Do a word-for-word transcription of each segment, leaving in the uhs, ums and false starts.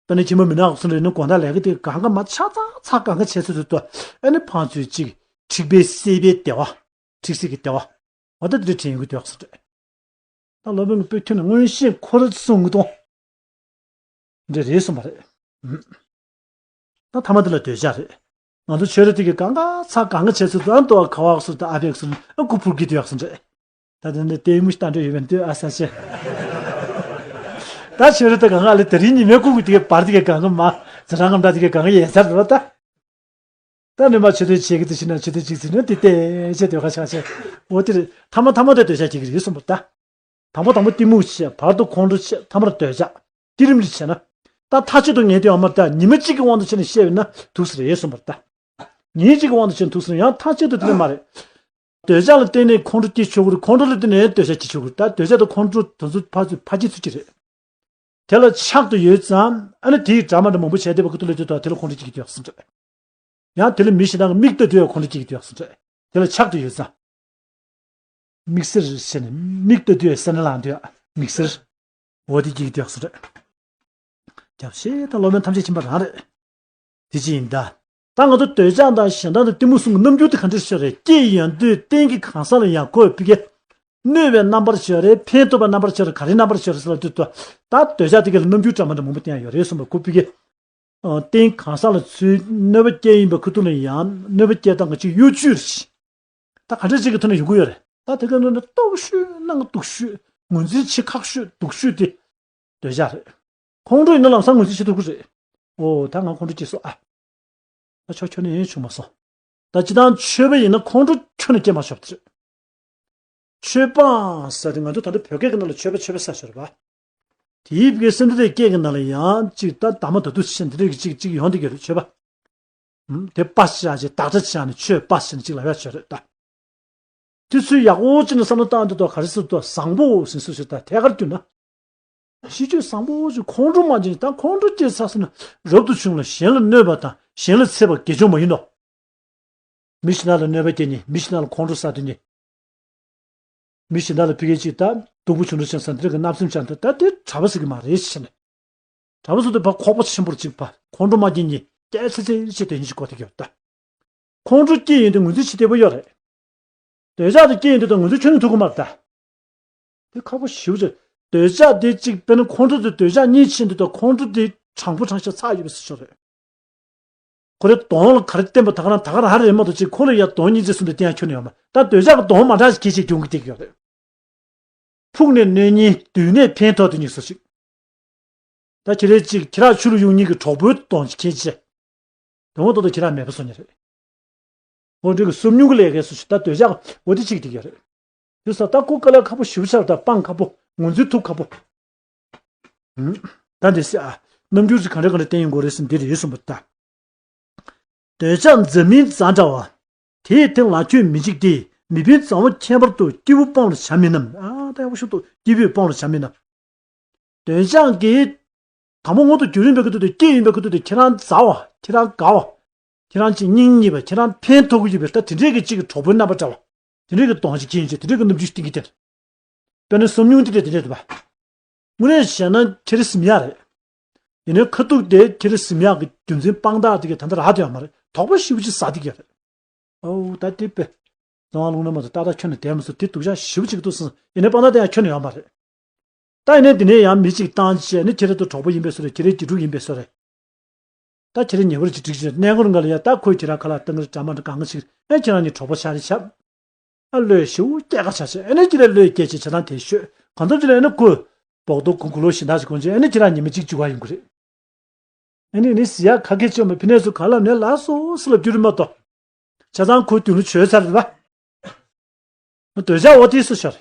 དཔེར་ན་ཁྱིམ་པ་མི་ནག་སོང་རེད་ན་དགོང་དག་ལས་ཀ་དེ་གང་ག་མ་ཆ་ཚང་ཚ་གང་ག་བྱས་ཚོད་ཚོད་དུ་ཨ་ནི་ཕང་ཚོས་གཅིག་འཁྲིག་པའི་སྲེད་པའི་བདེ་བ། འཁྲིག་སྲེད་ཀྱི་བདེ་བ། འོ་ད་དེ་འདྲ་དྲན་ཡོང་གི་འདུག་སོང་རེད། ད་སློབ་དཔོན་གྱི་དཔེ་ཁྱོན་ནས་མངོན་ཤེས་འཁོར་གསུང་གི་དང་། འདྲ་རེད་གསུངས་པ་རེད། ད་ཐ་མ་དེ་ལ་འདོད་ཆགས་རེད། ང་ཚོ་ཆོས་ར་དེ་གི་གང་ག་ཚ་གང་ག་བྱས་ཚོད་ཙང་ཏོ་ཁ་བ་སུ་ད་ཨ་བེག་སུ་ཨ་ཁུ་ཕུར་གི་དུ་ཡག་སུ་འདྲ། ད་དེ་འདྲ་ལྟད་མོ་ལྟ་འདྲ་ཡོད་པའི་འདོད་ཨ་ས་ཆེ། ད་ཆོས་ར་དེ་གང་ག་ལ་དེ་རིང་ཉི་མའི་ཁུག་གི་དེ་གི་བར་དེ་གི་གང་ག་མ་ཛ་རང་གམ་ད་དེ་གི་གང་ག་ཡལ་ཚར་རེད་བ་ད། ད་ནི་མ་ཆོས་དོན་བྱེད་ཀྱི་དེ་ཕྱིན་ན་ཆོས་དོན་གཅིག་ཟིན་ན་དེ་ལྟས་བྱས་དོ་ཁ་ཆག་ཆེ། འོ་དེ་རེད། ཐ་མ་ཐ་མ་དེ་འདོད་ཆགས་སྐྱེ་གི་རེད་གསུངས་པ་ད། དང་པོ་དང་པོ་གཏི་མུག་བྱས། བར་དུ་ཁོང་ཁྲོ་བྱས། ཐ་མར་འདོད་ཆགས། དེ་རིམ་གྱིས་བྱས་ན། ད་མཐའ་གཅིག་ཏུ་ངེས་དོན་ཡང་མ་རེད་ད། ཉི་མ་གཅིག་གི་དབང་དུ་བྱས་ནས་བཤད་པས་ན་དུག་ས་རེད་གསུངས་པ་རེད་ད། ཉིན་གཅིག་གི་དབང་དུ་བྱས་ནས་དུག་ས་རེད། ཡང་མཐའ་གཅིག་ཏུ་དེ་ནས་མ་རེད། འདོད་ཆགས་ལ་བརྟེན་ནས་ཁོང་ཁྲོ་སྐྱེ་ཆོག་གི་རེད། ཁོང་ཁྲོ་ལ་བརྟེན་ནས་འདོད་ཆགས་སྐྱེ་ཆོག་གི་རེད། ད་འདོད་ཆགས་དང་ཁོང་ཁྲོ་དེ་ཚོ་ཕར་ཚུར་ཕར་སྐྱེ་ཚུལ་གཅིག་རེད། དེ་ལ་ཆགས་དུ་ཡོད་ཙང་ཨ་ནི་དེའི་དགྲ་མ་འདྲ་མང་པོ་བྱས་བསྡད་པ་ཁུ་ཐུག་ལ་དུས་དང་དེ་ལ་ཁོང་ཁྲོ་སྐྱེ་གི་འདུག་ཟེར་འདྲ། ཡང་དེ་ལ་མི་གཞན་དག་གི་མིག་ལྟ་དུས་ཡང་ཁོང་ཁྲོ་སྐྱེ་གི་འདུག་ཟེར་འདྲ། དེ་ལ་ཆགས་དུ་ཡོད་ཙང་། མིག་སེར་ཟེར་ནས་མིག་ལྟ་དུས་ཡང་སེར་སྣ་ལངས་དུས་ཡང་མིག་སེར། འོ་དེ་སྐྱེ་གི་འདུག་ཟེར་འདྲ། རྒྱབ་བཤད་དང་སློབ་དཔོན་ཐམས་ཅད་མཁྱེན་པ་རང་རེད། དེ་ཅི་ཡིན་ད། ད་ང་ཚོ་འདོད་ཆགས་དང་ཞེ་སྡང་དང་གཏི་མུག་གསུམ་གྱི་རྣམ་འགྱུར་དེ་ག་འདྲ་ཞིག་རེད། སྐྱེས་ཡོང་དུས་རྟེན་གྱི་གང་ཟག་ལ་ཡང་ཁོ་བོས་ཕ་གིར་གནོད་པའི་རྣམ་པར་ཤེས་རེད། ཕན་ཐོགས་པའི་རྣམ་པར་ཤེས་རེད། ག་རེའི་རྣམ་པར་ཤེས་རེད་ཟེར་ལ་དུས་དུ། ད་འདོད་ཆགས་དེ་ག་ལ་རྣམ་འགྱུར་འདྲ་མི་འདྲ་མང་པོ་བསྟན་ཡ་ཡོད་རེད་གསུངས་པ། ཁོ་བོས་ཕ་གིར། ཨ། རྟེན་གང་ཟག་ལ་ཚུར་གནོད་པ་སྐྱེལ་ཡིན་པ་ཁུ་ཐུག་ལ་ཡང་གནོད་པ་སྐྱེལ་སྟངས་ཀྱི་གཡོ་ཇུས་རེད། ད་ག་འདྲ་ཅིག་གི་ཐོག་ནས་ཡོང་གི་ཡོད་རེད། ད་དེ་ག་ནང་ནས་སྟོབས་ཤུགས་གནང་སྡུག་ཤོས། ངོས་འཛིན་བྱེད་ཁག་ཤོས་སྡུག་ཤོས་དེ་འདོད་ཆགས་རེད། ཁོང་ཁྲོ་ཡིན་ན་ལམ་སང་ངོས་འཛིན་བྱེད་ཐུབ་ཀྱི་རེད། ཨོ་ད་ང་ཁོང་ཁྲོ་སྐྱེས་སོང་ཨ། ད་ཆོག་ཁྱོན་ནས་ཡེ་བྱུང་མ་སོང་། ད་སྤྱིར་བཏང་ཆོས་པ་ཡིན་ན་ཁོང་ཁྲོ་ཁྱོན་ནས་སྐྱེ་མ་ཆོག་པ་རེད། ཆོས་སྤངས་ཟེར་དེ་ང་ཚོ་ད་ལྟ་བོད་སྐད་ཀྱི་ནང་ལ་ཆོས་པ་ཆོས་པ་ཟེར་ཞོར་བ། དེའི་བོད་སྐད་སེམས་ཁྲལ་སྐད་ཀྱི་ནང་ལ་ཡང་གཅིག་ད་ད་མ་ད་དུ་ཆེན་དེ་རིགས་གཅིག་གཅིག་ཡོང་དེ་གི་རེད་ཆོས་པ། ཨུམ། དེ་པ་ཤ་ཅེ་བདག་སྒྲ་ཆ་ནས་ཆོས་པ་ཤ་ནས་གཅིག་ལ་ཡ་ཆོས་རེད་ད། དེ་ཚོས་ཡག་པོ་ཅི་ནས་བསམ་བློ་བཏང་དུས་ད་ག་རེ་ཟེར་ད་བཟང་པོ་ཟེར་སུ་ཞིག་ད་ཐད་ཀར་གྱུར་ན། ཤེས་བཅོས་བཟང་པོ་ཞིག་ཁོང་ཁྲོ་མ་སྐྱེ། ད་ཁོང་ཁྲོ་སྐྱེས་ཚར་སོང་ན་རབ་ཏུ་བྱུང་ལ་གཞན་ལ་གནོད་པ་དང་གཞན་ལ་འཚེ་བ་དགེ་སྦྱོར་མ་ཡིན་ནོ། མི་གཞན་དག་ལ་གནོད་པ་སྐྱེལ་ནི་མི་གཞན་དག་ལ་ཁོང་ཁྲོ་ཟ་དུས་ནི། མི་གཞན་དག་ལ་ཕ་གི་ཅིག་ད་སྡུག་པོ་བྱུང་འགྲོ་ཅན་ས་འདི་རིགས་ཀྱི་བརྣབ་སེམས་ཅན་དུ་ད་དེ་གྲྭ་པ་ཟེར་གི་མ་རེད་ཟེར་ནས། གྲྭ་པ་ཚོ་དེ་ཕར་ཁོག་པ་ཆེན་པོར་ཅིག་ཕར་ཁོང་ཁྲོ་མ་སྐྱེ་ནི་སྐྱེ་ཚེ་ཚེ་ཆེ་དེ་ཉིད་ཅིག་གོ་དེ་གི་ཡོད་ད། ཁོང་ཁྲོ་སྐྱེ་ཡིན་དུས་ངོས་འཛིན་བྱེད་བདེ་པོ་ཡོད་རེད། འདོད་ཆགས་དེ་སྐྱེ་ཡིན་དུས་ད་ངོས་འཛིན་ཁྱོན་ནས་ཐུབ་གི་མ་རེད་ད། དེ་ཁག་པོ་ཞེ་པོ་ཅིག་འདོད་ཆགས་དེ་གཅིག་དཔེར་ན་ཁོང་ཁྲོ་དེ་འདོད་ཆགས་གཉིས་ཕྱིན་དུས་ད་ཁོང་ཁྲོ་དེ་དྲང་པོ་དྲང་བཞག་ཚར་ཡོད་པའི་ཟེར་ཆོག་རེད། ཁོ་རེ་གདོང་ལ་ག་རེ་བསྟན་པ་ད་ག་རང་ད་ག་རང་ཧ་རེ་མ་གཏོགས་ཅིག་ཁོ་ལ་ཡ་གདོང་གཉིས་ཚེ་གསུམ་དུ་བསྟན་ཡ་ཁྱོན་ནས་ཡོད་མ་ད། འདོད་ཆགས་ཀྱི་གདོང་མ་འདྲ་ཞིག་གིས་ཅིག་སྐྱོང་གི་བསྡད་ཀྱི་ཡོད་རེད། ཕུགས་ནས་གནོད་ཉེན་དུས་ནས་ཕན་ཐོགས་དེ་གཉིས་སུ་ཞིག་ད་ཁྱེད་རེ་ཅིག་ཁྱེད་རང་ཆུ་ལ་གཡུག་ཉེན་གྱི་གྲོགས་པོའི་གདོང་ཅིག་ཁྱེད་ཅེ། དོན་ངོ་ཐོག་ཏུ་ཁྱེད་རང་མེད་པ་སོང་ཉེ་རེད། འོ་འདྲ་གི་སོམ་ཉུང་གི་ལས་ཀའི་སུ་ཞིག་ད་འདོད་ཆགས་འོ་དེ་གཅིག་བསྡད་ཀྱི་ཡོད་རེད། དེ་ས་ད་ཁོ་དཀའ་ལས་ཁག་པོ་ཞེ་པོ་ཆགས་ད་སྤང་ཁག་པོ་ངོས་འཛིན་ཐུབ་ཁག་པོ། ད་འདི་སེ་ཨ། རྣམ་འགྱུར་ཅིག་ག་འདྲ་ག་འདྲ་བསྟན་ཡོང་དགོས་རེད་ཟེར་འདི་རེད་གསུངས་པ་ལྟ། འདོད་ཆགས་འཛམ་མིན་ཛ་འདྲ་བ། དེས་དེ་ལ་ཁྱོད་མི་འཇིགས་ཏེ། མི་ཕན་ཙམ་པོ་ཁྱད་པར་དུ་སྐྱེས་བུ་སྤང་བར་བྱ་མིན་ནམ། ཨ་ད་ཡག་པོ་ཞིག་འདུག་སྐྱེས་བུས་སྤང་བར་བྱ་མིན་ནམ། འདོད་ཆགས་ཀྱི། དང་པོ་མངོན་དུ་གྱུར་ཡིན་པའི་ཁུ་ཐུག་དེ་སྐྱེས་ཡིན་པའི་ཁུ་ཐུག་དེ་ཁྱེད་རང་མཛའ་བ་ཁྱེད་རང་དགའ་བ། ཁྱེད་རང་གཅིག་སྙིང་ཉེ་བ་ཁྱེད་རང་ཕན་ཐོགས་ཀྱི་ཡོད་པའི་ད་དེ་འདྲས་ཀྱི་གཅིག་གི་གྲོགས་པོའི་རྣམ་པ་འདྲ་བ། དེ་འདྲས་ཀྱི་གདོང་ཅིག་སྐྱེས་ཡིན་ཅིག་དེ་འདྲས་ཀྱི་རྣམ་འགྱུར་ཞིག་བསྟན་གྱི་དེར། དཔེར་ན་སོམ་ཉུང་དེ་འདྲས་དེ་འདྲས་འདུག་བ། དངོས་གནས་བཤད་ན་ཁྱེད་རང་གཟིམ་ཡག་རེད། ཡིན་ནའི་ཁ་ཐུག་དེ་ཁྱེད་རང་གཟིམ་ཡག་གི་རྒྱུ་མཚན་དཔང་རྟགས་དེ་ག་ད་ལྟ་རག་བསྡད་ཡོད་མ་རེད། དོགས་པ་ཞེ་པོ་ཅིག་ཟ་བསྡད་ཀྱི་ཡོད་རེད། ཨོ་ད་དེ་དཔེ། རྫོང་བ་ལུང་ན་མ་ཚོ་ཏག་ཏག་ཁྱོན་ནས་བསྡད་མ་སོང་དེ་སྡུག་ཅག་ཞེ་པོ་ཅིག་འདུག་སོང་ཡིན་ནའི་དཔང་རྟགས་དེ་ཡང་ཁྱོན་ནས་ཡོད་མ་རེད། ད་ཡིན་ནའི་དེ་ནས་ཡང་མི་གཅིག་བཏང་བྱས་ནི་ཁྱེད་རང་ཚོ་གྲོགས་པོ་ཡིན་པའི་བཟོ་རེད། ཁྱེད་རང་གི་དྲུག་ཡིན་པའི་བཟོ་རེད། ད་ཁྱེད་རང་ཉེ་བར་གྱི་སྒྲིག་གཞི་གནས་སྐོར་འགའ་ལ་ཡ་ད་ཁོས་ཁྱེད་རང་ཁ་ལག་བཏང་གི་རེད་འདྲ་མ་འདྲ་གང་ག་ཞིག་ཨེ་ཁྱེད་རང་གཉིས་གྲོགས་པོ་ཆགས་རེད་ཆགས། ཨ་བློས་ཞེ་པོ་སྐྱེ་ཁ་ཆགས་ཆགས་ཨེ་ནས་ཁྱེད་རང་བློས་སྐྱེས་ཆེ་བྱེད་སྟངས་དེ་ཤོད་གང་ཐུབ་ཅིག་ལ་ཨེ་ནས་ཁོས་བོག་ཏོ་གུ་གུ་ལོ་ཞིག་འདག་ཅིག་གོན་ཆེ་ཨེ་ནས་ཁྱེད་རང་ཉི་མ་གཅིག་བཅུག་ག་ཡོང་གི་རེད། ཨེ་ནས་ནི་ཟི་ཡ་ཁ་སྐད་ཆོད་མ་ཕི་ནས་སུ་ག་ལབ་ནས་ལ་སོ་སི་ལབ་རྒྱུ་རེད་མ་གཏོགས། ཆ་ཚང་ཁོས་དུས་ལུ་ཆོད་ཚར་རེད་པ། འདོད་ཆགས་འོ་དེ་སུ་ཤར།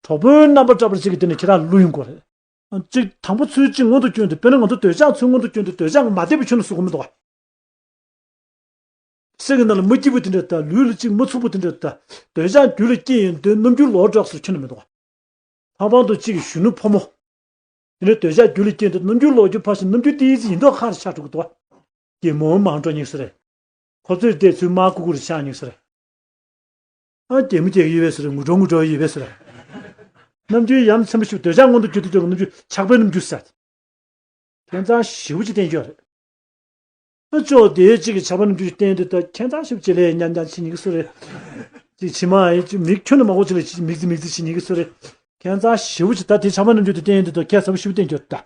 གྲོགས་པོའི་རྣམ་པ་འདྲ་པར་ཅིག་གི་དེ་ནས་ཁྱེད་རང་བླུ་ཡོང་དགོས་རེད། གཅིག་དང་པོ་ཚུལ་གཅིག་མངོན་དུ་བསྐྱོན་ཏེ་དཔེར་ན་ང་ཚོ་འདོད་ཆགས་ཚུལ་མངོན་དུ་བསྐྱོན་ཏེ་འདོད་ཆགས་མ་བསྡད་པའི་ཆོས་ལ་སུ་གོ་མི་འདུག་ག་སེམས་ཀྱི་ནང་ལ་མི་སྐྱིད་པོ་དེ་འདྲ་དང་ལུས་ལ་གཅིག་མི་ཚུགས་པོ་དེ་འདྲ་དང་འདོད་ཆགས་རྒྱུད་ལ་སྐྱེས་ཡོང་དུས་རྣམ་འགྱུར་ལོག་འགྲོ་སོགས་ཁྱོན་ནས་མི་འདུག་ག་ལྷག་པར་དུ་གཅིག་གཞོན་ནུ་ཕོ་མོ། དེ་ནས་འདོད་ཆགས་རྒྱུད་ལ་སྐྱེས་དུས་རྣམ་འགྱུར་ལོག་རྒྱུ་ཕར་ཕྱིན་རྣམ་འགྱུར་ཏིག་ཙི་ཡིན་མདོག་ཁ་རུ་ཆགས་འགྲོ་གི་འདུག་ག་གད་མོ་མང་འགྲོ་ཉེག་སོ་རེད། ཁོ་ཚོས་བལྟས་ཚུལ་མ་ཀུ་ཀུ་རུ་ཆགས་ཉེག་སོ་རེད། ཨ་གད་མོ་སྐྱེ་གི་ཡོད་པས་སོ་རེད། ངུ་འགྲོ་ངུ་འགྲོ་ཡོད་པས་སོ་རེད། རྣམ་འགྱུར་ཡ་མཚན་པོ་ཞིག་འདོད་ཆགས་མངོན་དུ་གྱུར་དུས་ཀྱང་རྣམ་འགྱུར་ཆགས་པའི་རྣམ་འགྱུར་ཟེར། ཁྱད་མཚར་ཞེ་པོ་ཅིག་བསྟན་གྱི་ཡོད་རེད། ཨ་ཅོ་དེའི་གཅིག་གི་ཆགས་པ་རྣམ་འགྱུར་བསྟན་དུས་ད་ཁྱད་མཚར་ཞེ་པོ་ཅིག་ལས་ཉམས་ཉམས་བྱེད་ཉན་གྱི་སུ་རེད། ཅིག་ཕྱི་མ་ཡི་ཅིག་མིག་ཁྱོན་ནས་མ་གོ་ཅིག་ལ་ཅིག་མིག་རྩི་མིག་རྩི་བྱེད་ཉན་གྱི་སུ་རེད། ཁྱད་མཚར་ཞེ་པོ་ཅིག་ད་དེ་ཆགས་པ་རྣམ་འགྱུར་དེ་བསྟན་དུས་ད་ཁྱད་མཚར་པོ་ཞེ་པོ་བསྟན་གྱི་ཡོད་ད།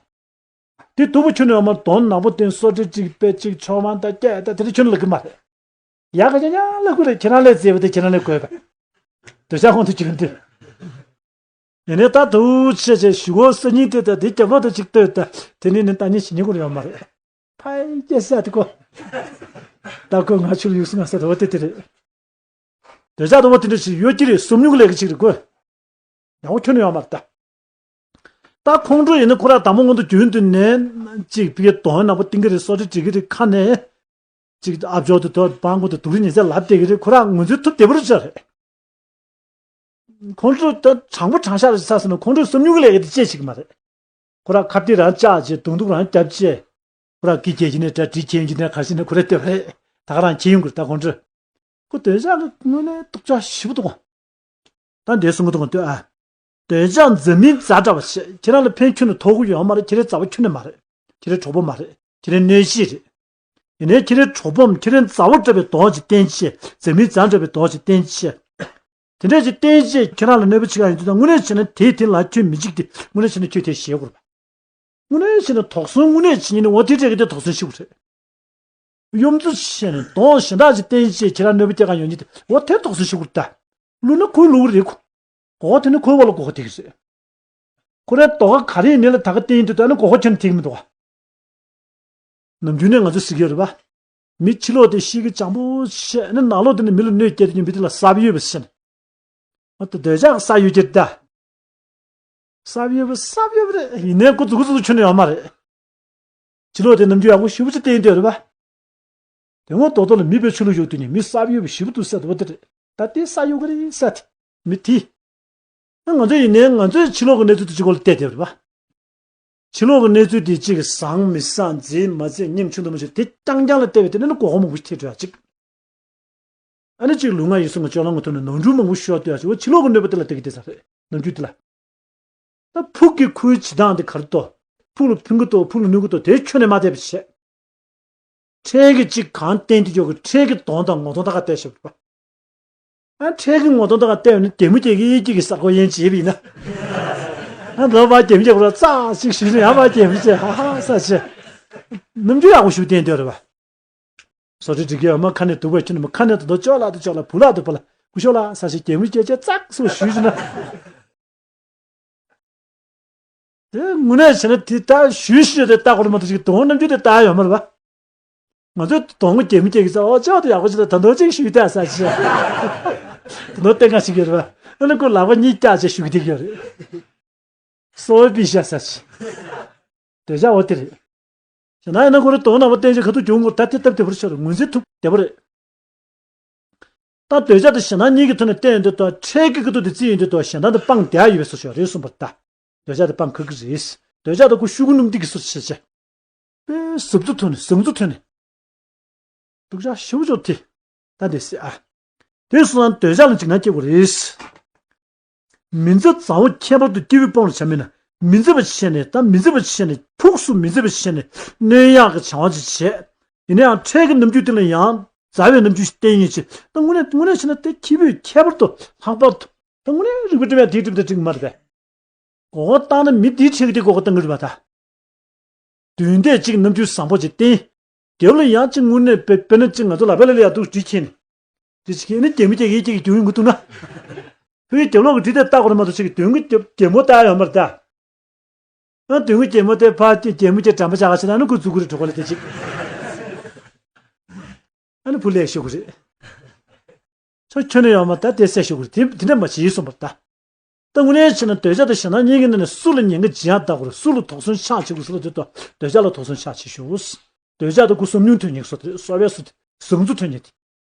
དེ་སྡུག་པོ་ཁྱོན་ནས་ཡོད་མ་རེད། གདོང་ནག་པོ་བསྟན། སོ་ཊི་ཅིག་དཔེ་ཅིག་ཕྱོགས་མང་ད་སྐད་ད་དེ་རིགས་ཁྱོན་ནས་ལབ་གི་མ་རེད། ཡག་ག་ཉག་ཉག་ལབ་དགོས་རེད། ཁྱེད་རང་ལས་མཛེས་པ་དེ་ཁྱེད་རང་ལས་དགོས་པ། འདོད་ཆགས་ཁོང་དུ་གྱུར་འདུག་ཡིན་ནའི་ད་དུ་ཆེ་ཆེ་ཞུ་གོ་ས་ཉིན་དེ་ད་དེ་རྒྱབ་ལོག་ཏུ་ཅིག་ལྟོས་ད། དེ་ནས་ནི་ལྟ་ཉན་བྱེད་ཉན་དགོས་ཡོད་མ་རེད། ཕ་ཡི་སྐྱེ་ས་དེ་ཀོ། ད་ཁོ་ང་ཆུ་ལ་ཡུག་སུ་ང་ས་ད་འོ་དེ་དེ་རེད། འདོད་ཆགས་དང་པོ་དེ་འདྲ་ཞིག་ཡོད་ཀྱི་རེད། སོམ་ཉུང་ལས་ཀྱི་ཅིག་རེད་གོ། ཡག་པོ་ཁྱོན་ནས་ཡོད་མ་རེད་ད། ད་ཁོང་ཁྲོ་ཡིན་ན་ཁོ་རང་དང་པོ་སྔོན་དུ་རྒྱུན་དུ་ནས་ཅིག་ཕ་གི་གདོང་ནག་པོ་བསྟན་གྱི་རེད། སོ་ཊི་འབྲི་གི་རེད། ཁ་ནས་ཅིག་ཨ་ཇོ་དེ་དོ་སྤང་པོ་དེ་སྡུག་རུས་ཉེས་ཚད་ལབ་བསྡད་ཀྱི་རེད། ཁོ་རང་ངོས་འཛིན་ཐུབ་བདེ་པོ་རེད་ཅག་རེད། ཁོང་ཁྲོ་ད་དྲང་པོ་དྲང་བཞག་རེད་ས་ཟེར་ན་ཁོང་ཁྲོ་སོམ་ཉུང་གི་ལས་ཀ་དེ་ཅི་བྱེད་ཀྱི་མ་རེད། ཁོ་རང་ཁ་གཏད་རང་བཅག་བྱས། གདོང་གཏུག་རང་རྒྱབ་བྱས། ཁོ་རང་སྐད་རྒྱག་གི་ནས་འདྲ་འདྲི་བྱེད་ཀྱི་ནས་ག་ཤེད་ནས་ཁོ་རང་བལྟས་པ་རེད། ད་ག་རང་བྱེད་ཡོང་གི་རེད་ད་ཁོང་ཁྲོ། ཁོ་འདོད་ཆགས་ཀྱི་དངོས་གནས་སྡུག་ཅག་ཞེ་པོ་འདུག་གོ། ད་འདས་སོང་གི་འདུག་གོ་འདོད་ཨ། འདོད་ཆགས་འཛམ་གླིང་ཛ་དྲག་པ་བྱས། ཁྱེད་རང་ལ་ཕན་ཁྱོན་ནས་ཐོགས་ཀྱི་ཡོད་མ་རེད། ཁྱེད་རའི་མཛའ་བོ་ཁྱོན་ནས་མ་རེད། ཁྱེད་རའི་གྲོགས་པོ་མ་རེད། ཁྱེད་རའི་གནོད་གཞི་རེད། ཡིན་ནའི་ཁྱེད་རའི་གྲོགས་པོའམ་ཁྱེད་རའི་མཛའ་བོ་འདྲ་བའི་གདོང་ཅིག་བསྟན་བྱས། འཛམ་གླིང་ཛ་འདྲ་བའི་གདོང་ཅིག་བསྟན་བྱས། དེ་འདྲ་ཅིག་བསྟན་བྱས་ཁྱེད་རང་ལ་གནོད་པ་བྱེད་ག་ཡོང་དུས་ད་དངོས་གནས་བྱས་ན་དེའི་དེ་ལ་ཁྱོད་མི་འཇིགས་ཏེ་དངོས་གནས་བྱས་ན་ཁྱོད་དེ་ཞེད་དགོས་རེད་པ། དངོས་གནས་བྱས་ན་དོགས་ཟོན་དངོས་གནས་བྱེད་ཉིན་ནི་འོ་དེ་འདྲ་གི་དེ་དོགས་ཟོན་ཞིག་རེད། གཡོ་འཛུལ་བྱས་ནས་གདོང་གཞན་དག་ཅིག་བསྟན་བྱས་ཁྱེད་རང་གནོད་པ་སྐྱེལ་ག་ཡོང་ཉིན་དེ་འོ་དེ་དོགས་ཟོན་ཞིག་རེད་ད། བསླུས་ན་ཁོའི་བསླུ་བ་རེད་ཁོ། མགོ་བོ་དེ་ནི་ཁོའི་བ་ལ་མགོ་བོ་དེ་གི་རེད། ཁོ་རའི་རྡོ་ཁ་ག་རེ་ཡིན་ནའི་ལ་ད་ག་བསྟན་ཡིན་དུས་ད་ནི་མགོ་བོ་ཁྱོན་ནས་དེ་གི་མི་འདུག་ག། ནམ་རྒྱུན་ནས་ང་ཚོས་ཟེར་གྱི་ཡོད་རེད་པ། མི་ཕྱི་ལོགས་དེ་ཤེས་ཀྱི་སྤྱང་པོ་བྱས་ནས་ནང་ལོགས་དེ་ནས་མི་ལ་གནོད་སྐྱེལ་དུས་མི་དེ་ལ་གསར་པ་ཡོད་པ་ཟེར་ནས། འོ་ད་འདོད་ཆགས་གསར་ཡོད་ཀྱི་རེད་ད། གསར་ཡོད་པ་གསར་ཡོད་པ་རེད། ཡིན་ནའི་ཁོ་མཛུབ་གུ་མཛུབ་གུ་ཁྱོན་ནས་ཡོད་མ་རེད། ཕྱི་ལོགས་དེ་ནམ་རྒྱུན་ཡག་པོ་ཞེ་པོ་ཅིག་བསྟན་ཡོད་རེད་པ། དེ་སྔོན་རྡོག་རྡོག་ལ་མི་དཔེ་ཆུ་ལུག་ཡོད་དུས་ནས་མི་གསར་ཡོད་པ་ཞེ་པོ་འདུག་ཟེར་འདུག་པ་དེ་རེད། ད་དེ་གསར་ཡོད་གི་རེད་ཟེར་དེ། མི་དེ། ང་ཚོ་ཡིན་ནའི་ང་ཚོའི་ཕྱི་ལོགས་ཀྱི་གནས་ཚུལ་དེ་གཅིག་པོ་ལ་བལྟས་བསྡད་པ་རེད་པ། ཕྱི་ལོགས་ཀྱི་གནས་ཚུལ་དེ་གཅིག་གི་བཟང་མི་བཟང་མཛེས་མ་མཛེས་ཉམ་ཆུང་དུ་མ་ཆུང་དེ་རྐྱང་རྐྱང་ལ་བལྟས་པའི་དེ་ནས་ནི་མགོ་སྐོར་མང་པོ་ཞིག་ཐེབས་འགྲོ་ཡ་གཅིག། ཨ་ནི་གཅིག་ལུས་ངག་ཡིད་གསུམ་གྱི་སྤྱོད་ལམ་གྱི་ཐོག་ནས་ནོར་འཁྲུལ་མང་པོ་ཤོར་སྡོད་ཡ་གཅིག། འོ་ཕྱི་ལོགས་ཀྱི་གནོད་པ་དེ་ལ་བལྟ་གི་བསྡད་ས་རེད་ནམ་རྒྱུན་དེ་ལ། ད་ཕུགས་ཀྱི་ཁོའི་བྱེད་སྟངས་དེ་ག་རེ་འདུག་ཕུགས་ལ་ཕན་གི་འདུག་ཕུགས་ལ་གནོད་གི་འདུག་དེ་ཁྱོན་ནས་མ་བལྟས་པ་བྱས། འཕྲལ་གྱི་གཅིག་གང་བསྟན་དེ་འཇོག་གི། འཕྲལ་གྱི་གདོང་དང་ངོ་གདོང་ད་ག་བལྟས་ཤོག་པ། ཨ་འཕྲལ་གྱི་ངོ་གདོང་ད་ག་བལྟས་ཡོང་ན་གད་མོ་སྐྱེ་གི་སྐྱེ་གི་གསར་འགོད་ཡན་བྱེད་པ་ཡིན་ན། ཨ་འདི་བ་གད་མོ་སྐྱེ་གོ་ར་ཙག་ཅིག་ཞུས་ནས་ཡང་བ་གད་མོ་སྐྱེ་ཧ་ཧ་ས་ཆེ། ནམ་རྒྱུན་ཡག་པོ་ཞུ་བསྟན་འདོད་རེད་པ། སོ་ཊི་འབྲི་གི་ཡོད་མ་ཁ་ནས་སྡུག་པ་ཁྱོད་ནི་མ་ཁ་ནས་ད་དུ་ཅོག་ལ་དུ་ཅོག་ལ་བུ་ལ་དུ་བུ་ལ་སྐུ་ཞོག་ལ་ས་ཆེ་གད་མོ་སྐྱེ་ཅེ་ཙག་སོ་ཞུས་ན། དེ་དངོས་གནས་བྱས་ན་དེ་ལྟར་ཞུས་ཞུས་དེ་ལྟ་དགོས་རེད་མ་གཏོགས་ཅིག་གདོང་རྣམ་འགྱུར་དེ་ལྟ་ཡོད་མ་རེད་པ། ང་ཚོས་གདོང་གི་གད་མོ་སྐྱེ་གི་ཙང་ཨོ་ཅག་དེ་ཡག་པོ་ཞིག་ད་ད་འདོད་ཅིག་ཞུས་ད་ས་ཆེ། ད་འདོད་བསྟན་ག་ཞིག་ཡོད་རེད་པ། ཨ་ནི་ཁོ་ལག་པ་གཉིས་བཀྱག་བྱས་ཞུ་གི་དེ་ཡོད་རེད། གསོ་བའི་པི་ཤ་ས་ཆེ། འདོད་ཆགས་འོ་དེ་རེད། ཞེ་ན་ཡིན་ན་ཁོ་རེ་དོན་ནང་པ་བསྟན་ཅིག་ག་ཐུག་གྱོང་གོ་ད་དེ་སྟབས་བདེ་པོར་ཤོར་ངོས་འཛིན་ཐུབ་བདེ་པོ་རེད། ད་འདོད་ཆགས་དང་ཞེ་སྡང་གཉིས་ཀྱི་ཐོག་ནས་བལྟས་ཡོང་དུས་ད་འཕྲལ་གྱི་ཁ་ཐུག་དེ་བརྩིས་ཡོང་དུས་ད་ཞེ་སྡང་དེ་སྤང་བསྡད་ཡ་ཡོད་པའི་བཟོ་ཞིག་རེད་གསུངས་པ་རེད་ད། འདོད་ཆགས་དེ་སྤང་ཁག་གི་རེད། འདོད་ཆགས་དེ་ཁོ་ཤུགས་ཀུན་སྣུམ་ཐིག་གི་བཟོ་བྱས་བྱས། དཔེ་ཟབ་ཚུལ་ཐོན་ནས་ཟང་ཚུལ་ཐོན་ནས། སྡུག་ཅག་ཞེ་པོ་ཅིག་དེ། ད་དེ་སྲིད་ཨ། དེ་སོང་ཙང་འདོད་ཆགས་ལ་འཇིགས་སྣང་སྐྱེ་དགོས་རེད། མི་མཛའ་མཛའ་བོ་ཁྱད་པར་དུ་སྐྱེ་བོས་སྤོང་ལ་བྱ་མིན་ན། མི་མཛའ་བ་བྱས་ནས་ད་མི་མཛའ་བ་བྱས་ནས་ཕུགས་སུ་མི་མཛའ་བ་བྱས་ནས་གནོད་ཡག་གི་བྱ་བ་ཅིག་བྱས། ཡིན་ན་ཡང་འཕྲལ་གྱི་རྣམ་འགྱུར་དེ་ལ་ཡང་མཛའ་བའི་རྣམ་འགྱུར་ཞིག་བསྟན་ཡིན་ཅེས་ད་དངོས་གནས་དངོས་གནས་བྱས་ན་དེ་ཁྱེད་བོས་ཁྱད་པར་དུ་ལྷག་པར་དུ་ད་དངོས་གནས་རིག་པ་སྒྲིམ་ཡ་དེའི་སྒྲིམ་དང་སྒྲིམ་གྱི་མ་རེད་པས། མགོ་སྐོར་བཏང་ན་མི་འདིའི་འཕྲལ་གྱི་དེ་མགོ་སྐོར་བཏང་གི་རེད་པ་ད། མདུན་བསྡད་ཅིག་རྣམ་འགྱུར་བཟང་པོ་ཅིག་བསྟན། རྒྱབ་ལ་ཡང་ཅིག་དངོས་གནས་དཔེ་དཔེར་ན་ཅིག་ང་ཚོ་ལག་པ་ལ་ལ་ཡག་འདུག་འབྲི་མཁན་ནི། འདི་ཅིག་ནི་གད་མོ་སྐྱེ་གི་སྐྱེ་གི་རྒྱུ་ཡིན་དགོས་འདུག་ན། ཕ་གི་རྒྱབ་ལོགས་ཀྱི་འབྲི་དེ་ལྟ་དགོས་རེད་མ་གཏོགས་ཅིག་གི་མདུན་གྱི་རྒྱབ་རྒྱབ་མོ་ལྟ་ཡ་ཡོད་མ་རེད་ད། ཨ་མདུན་གྱི་རྒྱབ་མོ་དེ་ཕ་གི་རྒྱབ་མོ་སྐྱེ་འགྲམ་པ་བྱ་ག་ཕྱིན་ན་ནི་ཁོ་འཛུགས་ཀྱི་རེད་གྲོགས་པོ་ལ་དེ་ཅིག་ཨ་ནི་བུ་ལས་ཤོག་གི་རེད། ཚོ་ཁྱོན་ནས་ཡོད་མ་ད་དེ་སེ་ཤོག་གི་རེད་དེ་དེ་འདྲ་མ་བྱེད་གསུངས་པ་རེད་ད། ད་དངོས་གནས་བྱས་ན་འདོད་ཆགས་དང་ཞེ་སྡང་གཉིས་ཀྱི་ནང་ནས་སུ་ལ་ཉེན་ཁ་ཇི་ཡང་ལྟ་དགོས་རེད། སུ་ལ་དོགས་ཟོན་ཆགས་བྱེད་དགོས་སུ་ལ་དེ་ལྟ་འདོད་ཆགས་ལ་དོགས་ཟོན་ཆགས་བྱེད་ཤོག་འདོད་ཆགས་དེ་ཁོ་སོམ་ཉུང་ཐོན་ཉེན་སོ་དེ་གསོ་བའི་སུ་དེ་ཟང་ཚུ་ཐོན་ཉེན་དེ།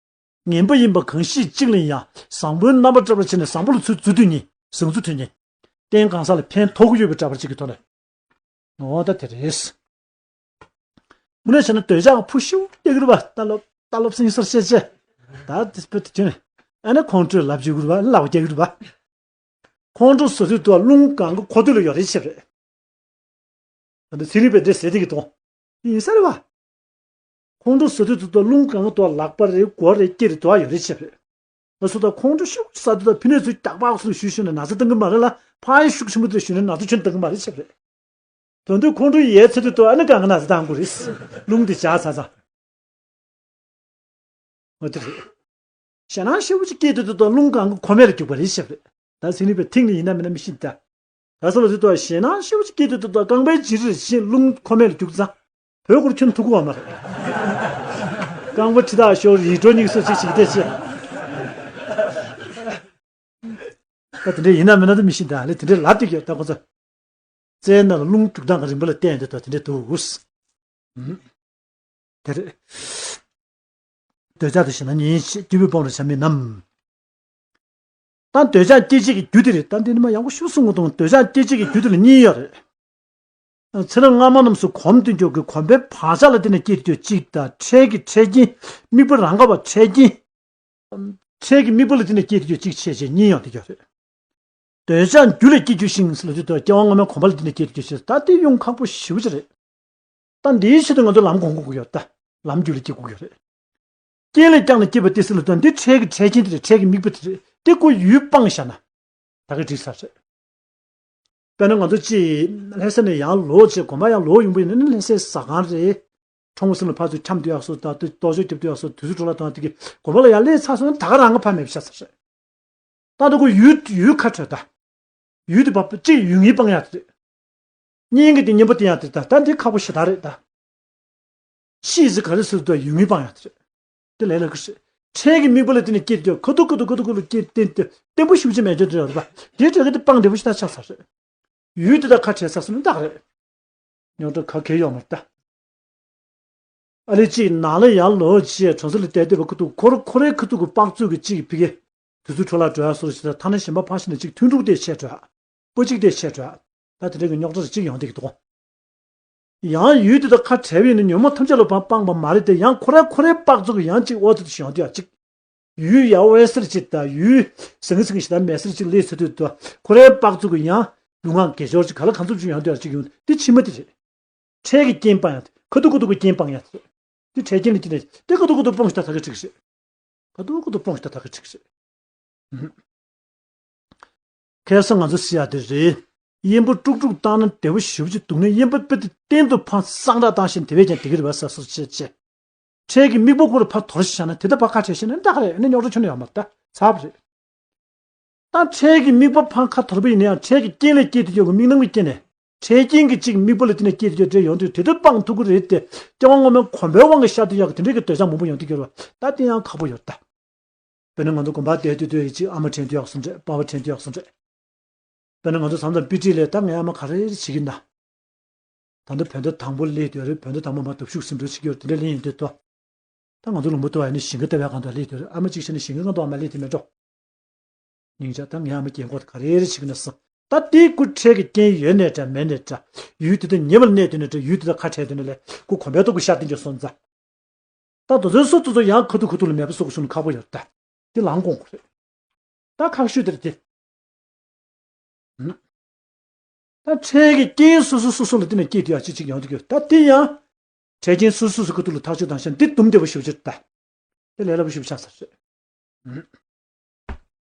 ངན་པ་ཡིན་པ་གང་ཞིག་གཅིག་ལ་ཡང་བཟང་པོའི་རྣམ་པ་བཀྲ་བར་བྱས་ནས་བཟང་པོ་ལ་ཚུར་འཛུལ་དུས་ཉེན་ཟང་ཚུ་ཐོན་ཉེན། རྟེན་གང་ཟག་ལ་ཕན་ཐོགས་ཀྱི་ཡོད་པའི་འདྲ་པར་གཅིག་གི་ཐོག་ནས། འོ་ད་དེ་རེད། དངོས་གནས་བྱས་ན་འདོད་ཆགས་ཕུ་ཤུ་སྟེ་གི་རུ་བ་ལྟ་ལོབ་ལྟ་ལོབ་སེང་སོར་བཤད་བྱས། ད་དེ་སྤེ་དེ་བྱས་ནས་ཨ་ནི་ཁོང་ཁྲོས་ལབ་བྱེད་གི་རུ་བ་ལབ་རྒྱག་གི་རུ་བ། ཁོང་ཁྲོ་ཟ་དུས་དུ་བ་རླུང་གང་གི་ཁོ་དུས་ལ་ཡོད་རེད་བྱེད་རེད། ད་ཚན་རིག་པས་འདི་ཟེར་དེ་གི་དོན་ཡིན་ས་རེད་བ། ཁོང་ཁྲོ་ཟ་དུས་ཚོད་དུ་རླུང་གང་དུ་ལག་པ་རེད། མགོ་རེད། སྐེ་རེད། དུ་བ་ཡོད་རེད་བྱས་པ་རེད། ང་ཚོ་ད་ཁོང་ཁྲོ་ཤུགས་ཆེ་ཟ་དུས་ད་ཕི་ནས་ཚུར་རྒྱག་པ་ཚུར་ཞུ་ཞུ་ནས་ན་ཚ་བཏང་གི་མ་རེད་ལ། ཕ་ཡི་ཤུགས་ཆེན་པོ་དེ་ཞུ་ནས་ན་ཚ་ཁྱོན་བཏང་གི་མ་རེད་བྱས་པ་རེད། དོན་དུ་ཁོང་ཁྲོ་ཡལ་ཚར་དུས་དུ་ཨ་ནི་གང་གི་ན་ཚ་བཏང་དགོས་རེད། རླུང་དེ་བྱ་ཚ་ཚ། འོ་དེ་རེད། ཞེད་སྣང་ཞེ་པོ་ཅིག་སྐྱེས་དུས་དུ་ད་རླུང་གང་གི་ཁོ་མེད་ལ་རྒྱུག་པ་རེད་བཤད་པ་རེད། ད་ཟིན་ནི་པའི་ཐིག་ནི་ཡིན་ན་མིན་ན་མི་ཤེས་ད། ག་ས་ལ་དུས་དུ་ཞེད་སྣང་ཞེ་པོ་ཅིག་སྐྱེས་དུས་དུ་ད་རྐང་པའི་འཇིགས་རེད་བཞིན་རླུང་ཁོ་མེད་ལ་རྒྱུག་ཙང་། བོད་སྐོར་ཁྱོན་ཐུག་གོ་བ་མ་རེད། རྐང་པ་ཁྲི་དག་ཤོར་ཡིད་འགྲོ་གཉིས་སུ་ཅིག་ཅིག་དེ་ཆེ། ད་དེ་འདྲ་ཡིན་ན་མིན་ན་ད་མི་ཤེས་ད་ལས་དེ་འདྲའི་ལབ་དེ་གི་ད་ཁོ་ཚོ། རྩའི་ནང་ལ་རླུང་རྒྱུག་སྟངས་ཀྱི་རིམ་པ་ལ་བརྟེན་ཏེ་ད་དེ་འདྲ་འདུག་དེ་རེད། འདོད་ཆགས་དེ་ཞེད་སྣང་གཉིས་ཆེ་སྐྱེས་བུའི་སྤོང་རེ་བྱ་མིན་ནམ། ད་འདོད་ཆགས་སྐྱེད་བྱེད་ཀྱི་རྒྱུ་དེ་རེད། ད་འདི་ནི་མ་ཡག་པོ་ཞུ་གསུང་གི་འདུག་འདོད་ཆགས་སྐྱེད་བྱེད་ཀྱི་རྒྱུ་དེ་ལ་གཉིས་ཡོད་རེད། ཚེ་རབས་སྔ་མ་རྣམས་སུ་གོམས་དུ་འཇོག་གི་གོམས་པའི་བག་ཆགས་ལ་བརྟེན་ནས་སྐྱེས་ཏེ་གཅིག་དང་འཕྲལ་གྱི་འཕྲལ་རྐྱེན། དམིགས་པ་རང་ག་བ་འཕྲལ་རྐྱེན། འཕྲལ་གྱི་དམིགས་པ་ལ་བརྟེན་ནས་སྐྱེས་ཏེ་གཅིག་ཆེ་ཆེ་གཉིས་ཡོད་དེ་ཡོད་རེད། འདོད་ཆགས་རྒྱུ་ལས་སྐྱེ་རྒྱུ་ཞིང་ལ་དུས་དང་སྐྱེ་བ་སྔ་མའི་གོམས་པ་ལ་བརྟེན་ནས་སྐྱེས་ཏེ་གཅིག་ཆེ། ད་དེ་ཡོང་ཁག་པོ་ཞེ་པོ་ཅིག་རེད། ད་འདིའི་ཆེད་དུ་ང་ཚོ་ལམ་སྒོམ་དགོས་ཀྱི་ཡོད་ད། ལམ་རྒྱུད་ལ་སྐྱེ་དགོས་ཀྱི་ཡོད་རེད། རྐྱེན་ལས་ཀྱང་ལ་སྐྱེས་པ་སྟེ་ཟེར་ལ་དོན་འདི་འཕྲལ་གྱི་འཕྲལ་རྐྱེན་དེ་རེད། འཕྲལ་གྱི་དམིགས་པ་དེ་རེད། དེ་ཀོ་ཡུལ་སྤངས་བཞག་ན། ད་གི་འགྲིག་ས་རེད། དཔེར་ན་ང་ཚོ་ཅིག་ལྷ་ས་ནས་ཡང་ལོག་ཅིག་དགོན་པ་ཡང་ལོག་ཡོང་པ་ཡིན་ན་ནི་ལྷ་སའི་ཟ་ཁང་རེད། ཁྲོམ་སེམས་ལ་ཕར་ཚུར་འཁྱམ་དུ་ཡག་སོ་ད་དུ་རྟོག་ཞིབ་རྒྱབ་དུ་ཡག་སོ་དུས་ཚོད་འཕྲོ་བརླག་བཏང་དེ་གི་དགོན་པ་ལ་ཡང་སླེབས་ཚར་སོང་ན་ད་ག་རང་གི་ཕ་མེད་པ་ཤ་ཚ་རེད། ད་ལྟ་ཁོ་ཡུལ་ཡུལ་ཁ་བྲལ་ད། ཡུལ་དུ་བབ་གཅིག་ཡུལ་ངེས་སྤང་ཡག་དེ་རེད། གཉིས་ཀྱི་དེ་གཉེན་པོ་དེ་ཡང་དེ་ད་ད་འདི་ཁག་པོ་ཞེ་དྲག་རེད་ད། ཤིས་ཟི་ག་རེ་ཟེར་དུ་ཡུལ་ངེས་སྤང་ཡག་དེ་རེད། དེ་ལས་ལ་གི་རེད། འཕྲལ་གྱི་དམིགས་པ་ལ་བརྟེན་ནས་སྐྱེས་དུས་ཁ་ཐུག་ཁ་ཐུག་ཁ་ཐུག་ཁ་ཐུག་ལ་སྐྱེས་བརྟེན་ཏེ་བརྟན་པོ་ཞེ་པོ་ཅིག་མེད་འཇོག་དེ་རེད་པ། དེ་འཕྲལ་གྱི་དེ་སྤང་བདེ་པོ་ཞེ་དྲག་ཆགས་ས་རེད། ཡུལ་དེ་དག་ཁ་བྲལ་ས་སོང་ན་བདག་རེད། རྙོག་དྲ་ག་གེ་ཡོད་མ་རེད་ད། ཨ་ལེ་གཅིག་ནང་ལ་ཡར་ལོག་བྱས་གྲོང་གསེབ་ལ་བསྡད་བསྡད་པ་ཁུ་ཐུག་ཁོ་ར་ཁོ་རའི་ཁུ་ཐུག་གི་པགས་ཚུགས་ཀྱི་གཅིག་ཕི་གེ། དུས་ཚོད་འཕྲོ་བརླག་འགྲོ་ཡ་སོར་ཞིག་ཐ་ན་གཞན་པ་ཕར་ཕྱིན་ན་གཅིག་མཐུན་འགྲུག་དེ་ཆད་འགྲོ་ཡ། པོ་གཅིག་དེ་ཆད་འགྲོ་ཡ། ད་དེ་འདྲ་གི་རྙོག་དྲ་གཅིག་ཡོང་བསྡད་ཀྱི་འདུག་ཡང་ཡུལ་དེ་དག་ཁ་བྲལ་བས་ནི་ཉོན་མོངས་ཐམས་ཅད་ལ་ཕར་སྤངས་པ་མ་རེད་དེ་ཡང་ཁོ་ར་ཁོ་རའི་པགས་ཚུགས་ཀྱི་ཡང་གཅིག་འོ་དེ་དུ་ཞིག་ཡོང་བསྡད་ཡ་གཅིག་ཡུལ་ཡ་འོད་ཟེར་གཅིག་དང་ཡུལ་ཟང་ངེ་ཟིང་ངེ་ཞེ་དྲག་མེད་ཟེར་གཅིག་སླེབས་ཚར་དུས་དུ་ཁོ་རའི་པགས་ཚུགས་ཀྱི་ཡང་སྡུག་བསྔལ་དགེ་སྦྱོར་གཅིག་ག་ལ་གང་འཚམ་ཅིག་ཡོང་བསྡད་ཡ་གཅིག་ཡོང་དེ་ཕྱི་མ་དེ་རེད། འཕྲལ་གྱི་རྐྱེན་སྤང་ཡ་དེ་ཁ་ཐུག་ཁ་ཐུག་གི་རྐྱེན་སྤང་ཡ་དེ་རེད། དེ་འཕྲལ་རྐྱེན་ལ་སྐྱེས་ནས་དེ་ཁ་ཐུག་ཁ་ཐུག་སྤོང་ཞིག་ད་ད་གི་ཁྲིག་རེད། ཁ་ཐུག་ཁ་ཐུག་སྤོང་ཞིག་ད་ད་གི་ཁྲིག་རེད། ཁ་སང་ང་ཚོ་ཟེར་ཡ་དེ་རེད། གཡན་པོ་དཀྲུག་དཀྲུག་བཏང་ན་བདེ་པོ་ཞེ་པོ་ཅིག་འདུག་ནས་གཡན་པོ་དཔེ་དེ་གཏན་དུ་ཕར་སངས་དྲག་བཏང་བཞིན་དེ་བས་ཀྱང་བདེ་གི་རེད་པ་ཟེར་སོ་བྱས་བྱས། འཕྲལ་གྱི་དམིགས་པ་ཁོ་ར་ཕར་དོར་བཞག་ན་དེ་ལྟ་ཕར་ཁ་བྲལ་བཞག་ན་འདྲ་ག་རེད། ཨ་ནི་རྙོག་དྲ་ཁྱོན་ནས་ཡོད་མ་རེད་ད་ཚར་བ་རེད། ད་འཕྲལ་གྱི་དམིགས་པ་ཕར་ཁ་དོར་བ་ཡིན་ན་ཡང་འཕྲལ་གྱི་རྐྱེན་ལས་སྐྱེས་ཏེ་ཡོད་པའི་དམིགས་རྣམ་གྱི་རྐྱེན་ནས། འཕྲལ་རྐྱེན་གྱི་གཅིག་དམིགས་པ་ལ་བརྟེན་ནས་སྐྱེས་ཏེ་ཡོད་འདྲ་ཡོང་དུས་དེ་ལྟར་སྤང་ཐུབ་ཀྱི་རེད་དེ། སྐྱེ་བ་སྔོན་མའི་གོམས་པའི་དབང་གིས་ཤར་དུ་ཡོད་ཀྱི་དེ་འདྲའི་གི་འདོད་ཆགས་མང་པོ་ཡོང་དུས་སྐྱེ་བ་ད་དེ་ཡང་ཁག་པོ་ཡོད་ད། དཔེར་ན་ང་ཚོ་དགོན་པར་བསྡད་དུས་དུས་ཡིན་གཅིག་ཨ་མ་དྲན་དུས་ཡག་སོང་འདྲ་པ་ཕ་དྲན་དུས་ཡག་སོང་འདྲ། དཔེར་ན་ང་ཚོ་མཚམས་མཚམས་དཔེ་ཁྲིད་ལས་ད་ངའི་ཨ་མ་ག་རེ་རེ་བྱེད་ཀྱི་ཡིན་ད། ད་ལྟ་བོད་ཟླ་དང་པོ་སླེབས་དུས་རེད། བོད་ཟླ་དང་པོ་མ་གཏོགས་ཤུགས་ཟིན་འགྲོ་བྱེད་ཀྱི་ཡོད་དེ་འདྲ་ལན་ཡིན་དུས་ཏོ། ད་ང་ཚོ་ལུང་པ་ཏོ་ཡ་ནི་ཞིང་ཁ་ལྟ་བའི་སྒང་དུ་སླེབས་དུས་རེད། ཨ་མ་གཅིག་བྱས་ནས་ཞིང་ཁ་སྒང་དུ་ཨ་མ་སླེབས་དེ་མེད་འགྲོ། སྙིང་རྗེ་ད་ངའི་ཨ་མ་རྒན་གོག་དེ་ག་རེ་རེ་བྱེད་ཀྱི་ན་བསམ། ད་དེའི་སྐུ་འཕྲལ་གྱི་རྐྱེན་ཡོད་ནའི་འདྲ་མེད་ནའི་འདྲ། ཡུལ་དེ་དུ་ཉེ་བར་གནས་དུས་ནའི་འདྲ་ཡུལ་དེ་དང་ཁ་བྲལ་དུས་ནའི་ལས་སྐུ་གོམས་པའི་ཐོག་གི་ཤར་དེ་འཇོག་སོང་ཙང་། ད་དེ་ཚོའི་སོ་སོ་སོ་ཡང་ཁ་ཐུག་ཁ་ཐུག་ལ་མེད་པ་བཟོ་དགོས་བྱུང་ན་ཁག་པོ་ཡོད་ད། དེ་ལངས་དགོངས་དགོས་རེད། ད་ཁག་ཤོས་དེ་རེད་དེ། ད་འཕྲལ་གྱི་རྐྱེན་སོ་སོ་སོ་སོ་ལ་བརྟེན་ནས་སྐྱེས་དུས་ཡང་གཅིག་གཅིག་ཡོང་དུས་ཀྱི་ད་དེ་ཡང་། འཕྲལ་རྐྱེན་སོ་སོ་སོ་ཁ་ཐུག་ལ་ཐག་གཅོད་བཏང་ཤག་འདི་དུམ་བདེ་པོ་ཞེ་པོ་ཅིག་རེད་ད། དེ་ལས་སླ་པོ་ཞེ་པོ་ཆགས་ས་རེད།